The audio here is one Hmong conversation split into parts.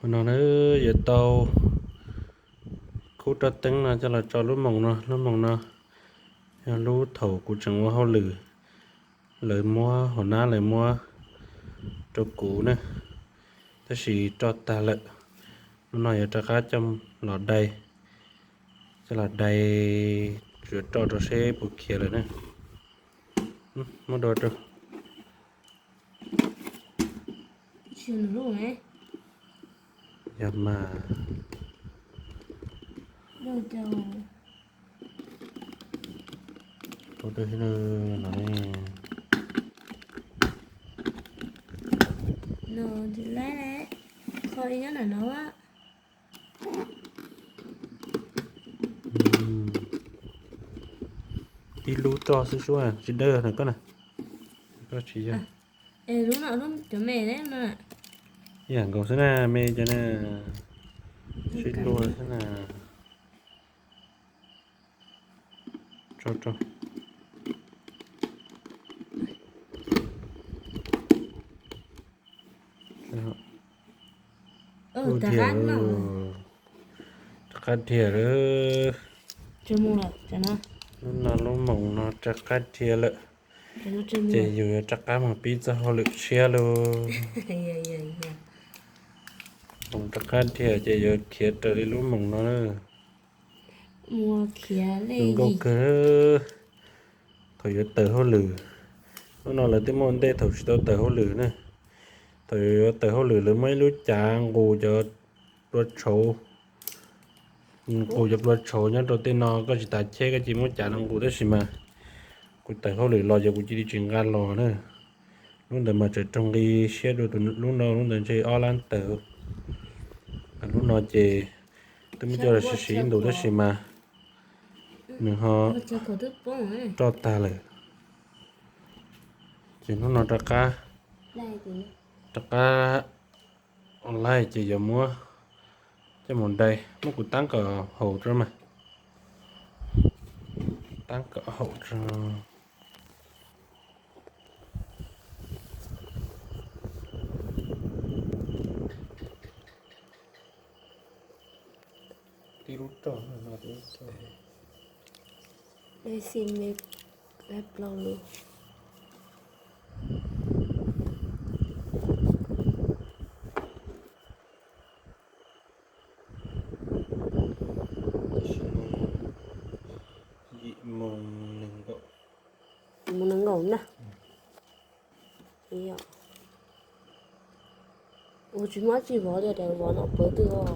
No na, yuav tau khub roj teeb no coj los tso lub moos no. Lub moos no yog lub thaum kuv tseem ua hauj lwm, lawv muab, hauv nab lawv muab rau kuv na, tab sis roj tag lawm. Hnub no yuav rov qab coj los dai, coj los dai, yuav roj rau seb puas khiav lawm na. Muab do rau. Yog mas. Tib lub roj xwb sub, tsis dawb na koj na. Koj tsis yog. Ib yam nkaus xwb na, me cov na, sib luag xwb na. Tso, tso. Rov qab dhia lawm. Hnub no lub moos no rov qab dhia lawm, ces yus yuav rov qab mus pib txoj hauj lwm tshiab lauj. Moos rov qab dhia ces yuav khiav raws li lub moos no na. Zoo nkauj kawg thaum yuav tawm hauj lwm. Hnub no lawv twb muaj ntej thaum tsis tau tawm hauj lwm na. Thaum yuav tawm hauj lwm lawv muab ib lub cav nqus cov plua tshauv, nqus cov plua tshauv nyob rau tej no, koj tsis tas cheb koj cia li muab cav no nqus, tab sis mas kuv tawm hauj lwm los ces kuv cia li tsis nqa los na. Lub ntawd mas tseem raug nqi siab dua tus lub no, lub ntawd ntshe ob lab tawm. Lub no ces twb muab coj los sib sib ib ntus tab sis mas nws ho roj tag lawm. Ces hnub no rov qab, rov qab online ces yuav muab coj mus dai, muab kuv tab kom haum tso mas. Tab kom haum tso. Tib lub roj no, tib lub roj. Xi me plaub lub. Tam sim no yim moos nees nkaum. Yim moos nees nkaum na. Ua tsis muaj dab tsi vov li, vov no pov twg os.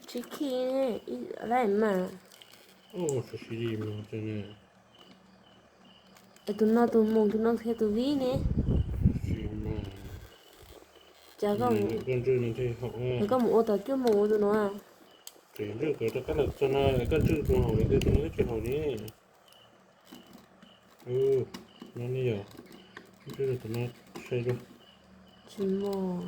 Tsis khij, ib lab mas. Tus no tus moos, tus no thiab tus vib ne. Cas koj mus ua tau cuaj moos ua tus no? Koj ntswj tus haum li, tus no twb tsis haum li. No ne yom, tus no sai dua. Tsis muaj.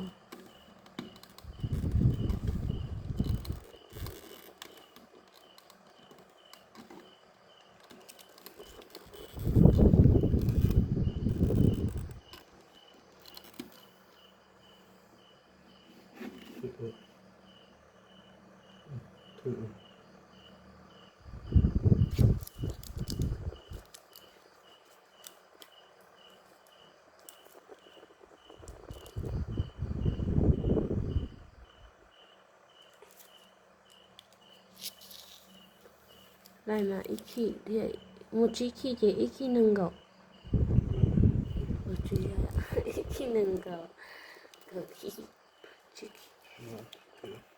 Laj mas ib khij thiab, muaj tsib khij ces ib khij nees nkaum. Ib khij nees nkaum, kaum khij, tsib khij.